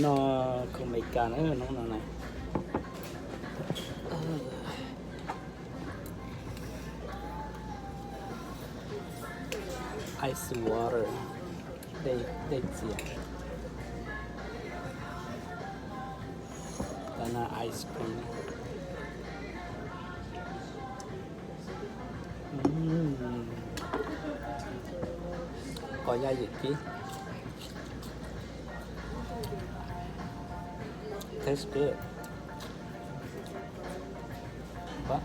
No, khoom Amelikas na, hnub no na. Ice water, dej, dej txias. Tab no ice cream. Qos yaj yim kib. Tastes good. What?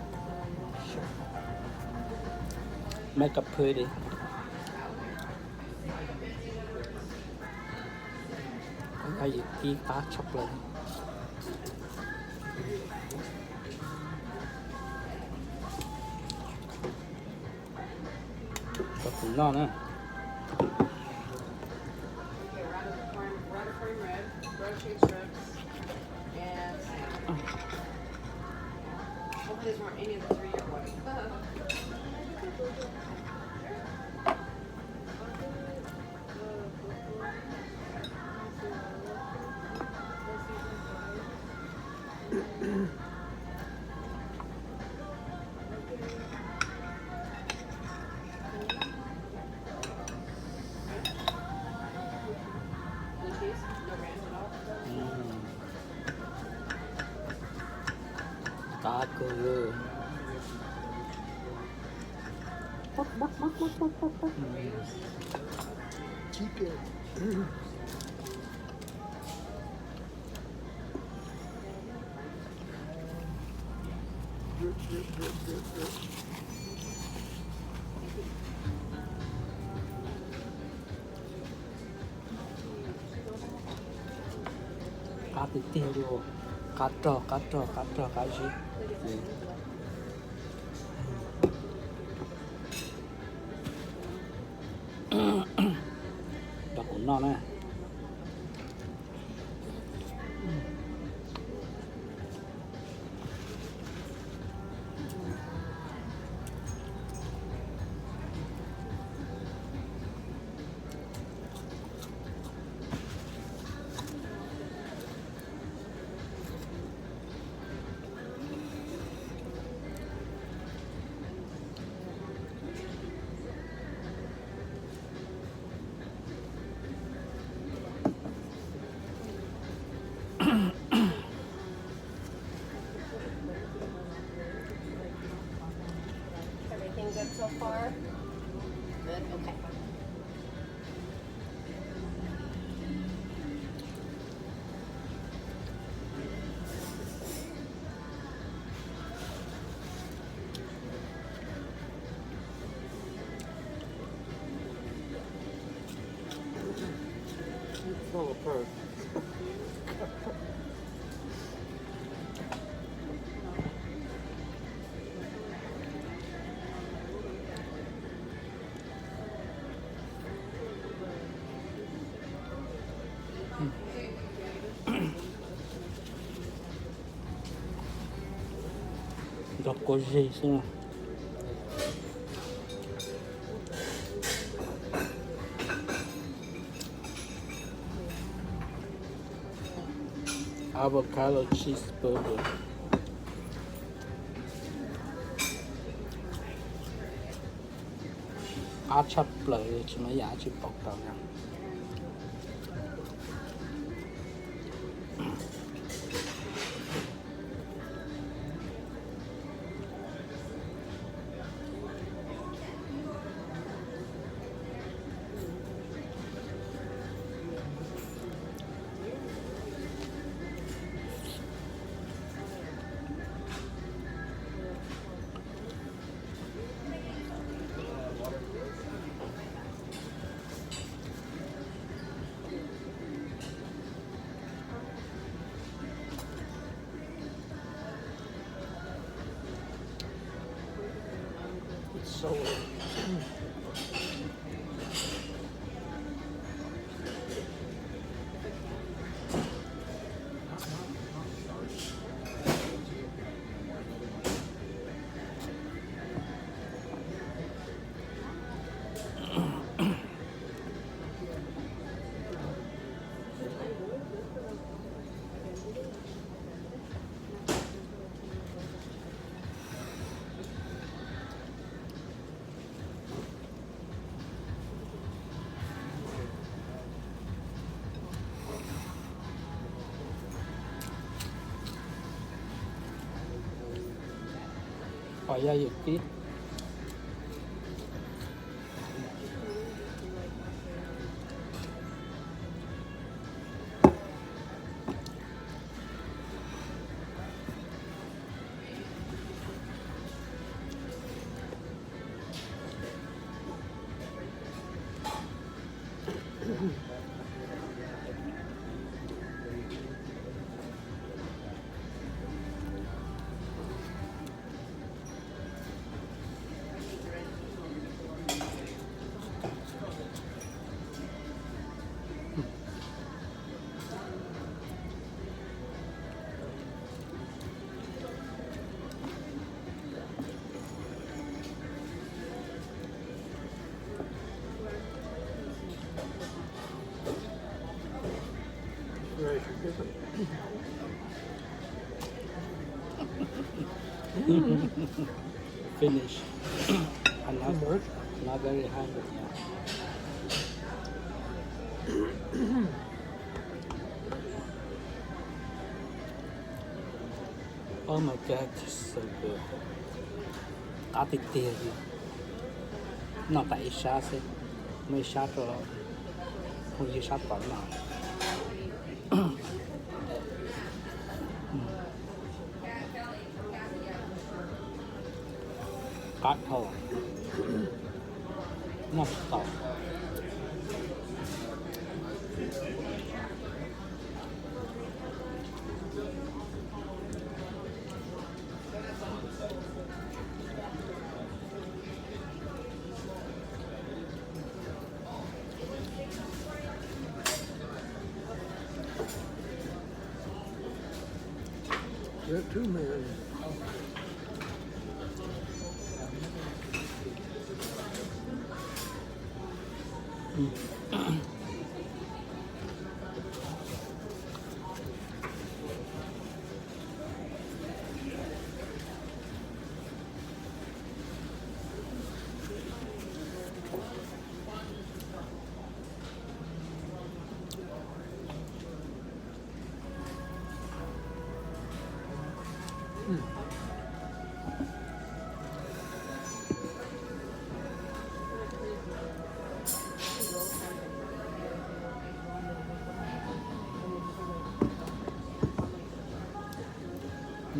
Make a pretty. Qos yaj yim kib qab tshaj plaws. Rau tus noj na. Qab kawg. Qab tiag tiag li, qab rog qab rog qab rog qab zib. Rau kuv noj na. Everything good so far? Good? Okay. Nrog kua zeg xwb na. Avocado cheeseburger. Qab tshaj plaws, tsis muaj yam tsis pom tau na. Qhov yog yawm txwv. Finish. I'm not, not very hungry. Yeah. Oh my God, so good. Qab tiag tiag li. Noj tas ib sab xwb, muab ib sab rau, muab ib sab tom noj. Qab dhau, noj tsis tau.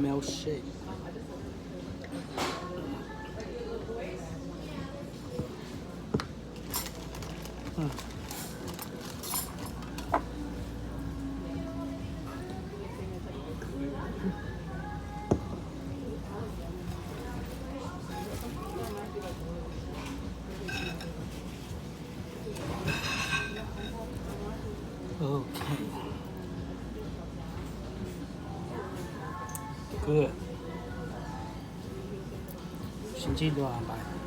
Milkshake. Okay. Good. Sib ntsib dua lawm.